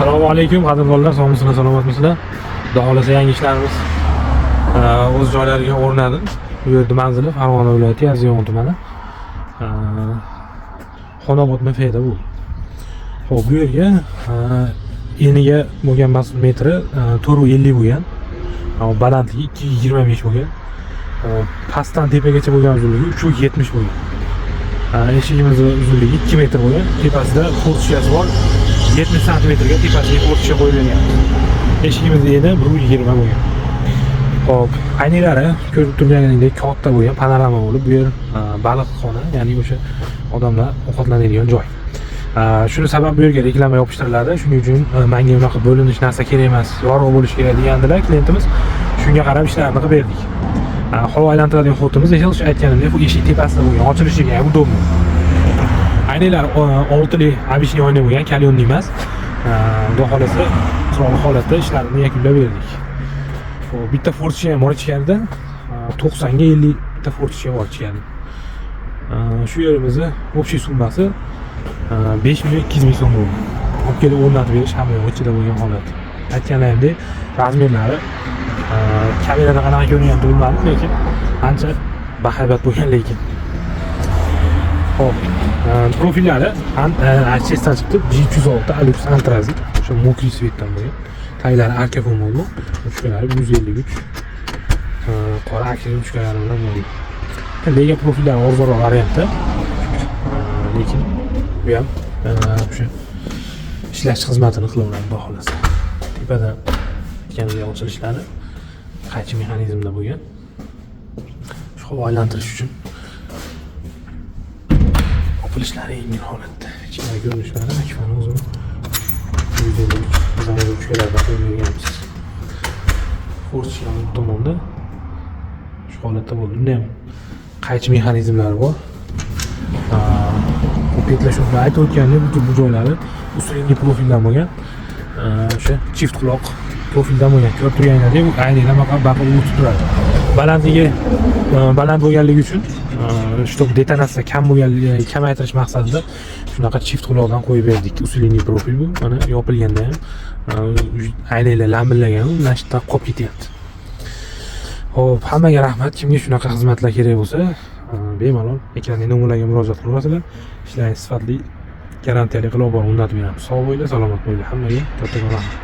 Assalomu alaykum, qadrdonlar, sog'misizlar, salomatmisizlar? Xudo xohlasa, yangi ishlarimiz o'z joylariga o'rnadi. Bu yerda manzili Farg'ona viloyati, Yozyovon tumani. Xonobod MFda bu. Xo'p, bu yerga eniga bo'lgan metri 4,50 bo'lgan. Balandligi 2,25 bo'lgan. Pastdan tepagacha bo'lgan uzunligi 3,70 bo'lgan. Eshigimizni uzunligi 2 metr bo'lgan. Tepasida форточка si bor. 70 santimetrga tepasiga форточка qo'yib berganmiz. Eshigimizni eni 1,20 bo'lgan. Xo'p, aynaklari ko'rib turganingizdek katta bo'lgan, panorama bo'lib, bu yer baliqxona, ya'ni o'sha odamlar ovqatlanadigan joy. Shuni sabab bu yerga reklama yopishtiriladi. Shuning uchun menga unaqa bo'linish narsa kerak emas, yorug' bo'lishi kerak degandilar klientimiz. Shunga qarab ishlarni qilib berdik. Havo aylantiradigan ход imiz esa o'sha aytganimdek, bu eshik tepasida bo'lgan, ochilishiga ham удобно. Aynaklar oltili обычный oyna bo'lgan, каленый emas. Xudo xohlasa, chiroyli holatda ishlarini yakunlab berdik. Xo'p, bitta форточка ham bor ichkarida. 90 ga 50 bitta форточка bor ichkarida. Shu yerimizni общий summasi 5 million 200 ming so'm bo'ldi. Olib kelib o'rnatib berish, hamma yo'q ichida bo'lgan holat. Aytganlarimdek, razmerlari kamerada qanaqa ko'rinyapti bilmadim, lekin ancha bahaybat bo'lgan lekin. Xo'p, profillari esdan chiqdi. G306 Alux Antrazit, o'sha мокрый цвет dan bo'lgan. Taglari arka bo'ldi. Ruchkalari 153. Qora akril ruchkalari bilan bo'ldi. Lega profillari arzonroq variantda. Lekin bu ham o'sha ishlash xizmatini qilaveradi, xudo xohlasa. Tepadan aytganimdek, ochilishlari qaychi mexanizmda bo'lgan. Shu havo aylantirish uchun yopilishlari yengil holatda. Ichkari ko'rinishlari akfani o'zini 153 zamonaviy ruchkalardan qo'yib berganmiz. Форточка bu tomonda shu holatda bo'ldi. Unda ham qaychi mexanizmlari bor. Bu petlar aytib o'tgandek, butun bu joylari усиленный profildan bo'lgan. O'sha chift quloq profildan bo'lgan. Ko'rib turganingizdek, bu aynaklar baqa baqa o'tib turadi. Balandligi baland bo'lganligi uchun, чтобы detonatsiya kam bo'lganligi kamaytirish maqsadida shunaqa chift quloqdan qo'yib berdik. Усиленный profil bu. Mana, yopilganda ham aynaklar lamillagan, mana shu yerdan qolib ketyapti. Xo'p, hammaga rahmat. Kimga shunaqa xizmatlar kerak bo'lsa, bemalol ekrandagi nomerlarga murojaat qilaverasizlar. Ishlarni sifatli, garantiyali qilib olib borib o'rnatib beramiz. Sog' bo'linglar, salomat bo'linglar. Hammaga kattakon rahmat.